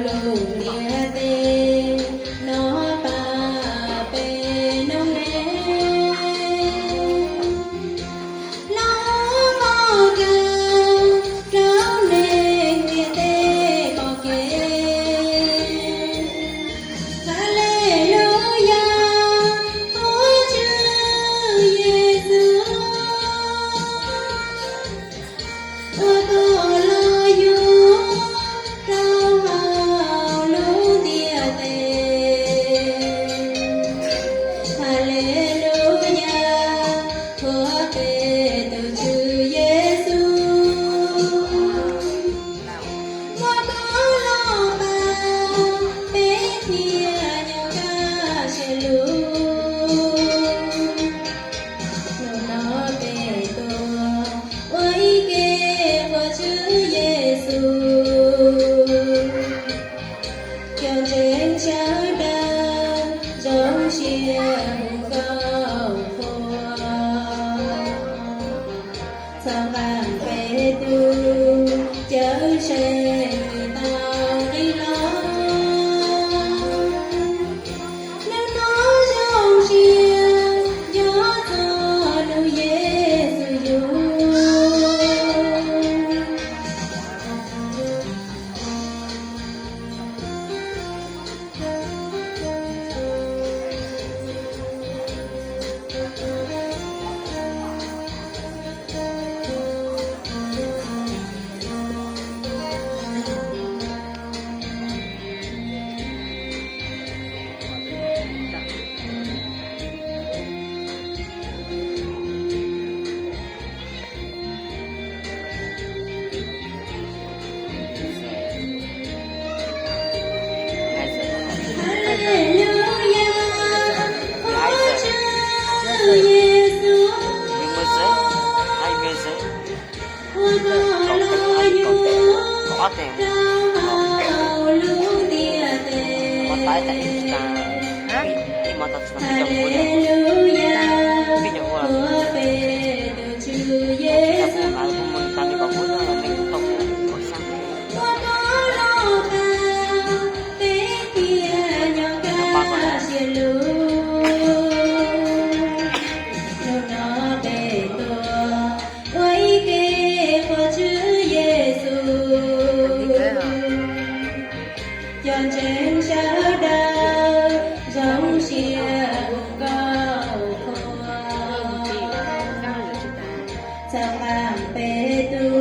Lub ntiaj teb no pab peb noob neej, los mog kawg rau neeg ntiaj teb pom kev. Haleluyas, Vajtswv Yexus, ua koj los yuav rau hauv lub ntiaj teb. Haleluyas, qhuas peb tus Tswv Yexus, muab koj los pab peb thiaj nyob kaj siab lug. Hnub no peb tuaj ua ib ke qhuas Tswv Yexus, cov ntseeg sawv daws zoo siab hu nkauj qhuas. Txoj nqaj Petus cawm seej tau nqis los, hnub no zoo siab nco txog tus Yexus yug. Ua koj los pab peb thiaj nyob kaj siab lug. Hnub no peb tuaj ua ib ke qhuas Tswv Yexus, cov ntseeg sawv daws zoo siab hu nkauj qhuas. Txoj nqaj Petus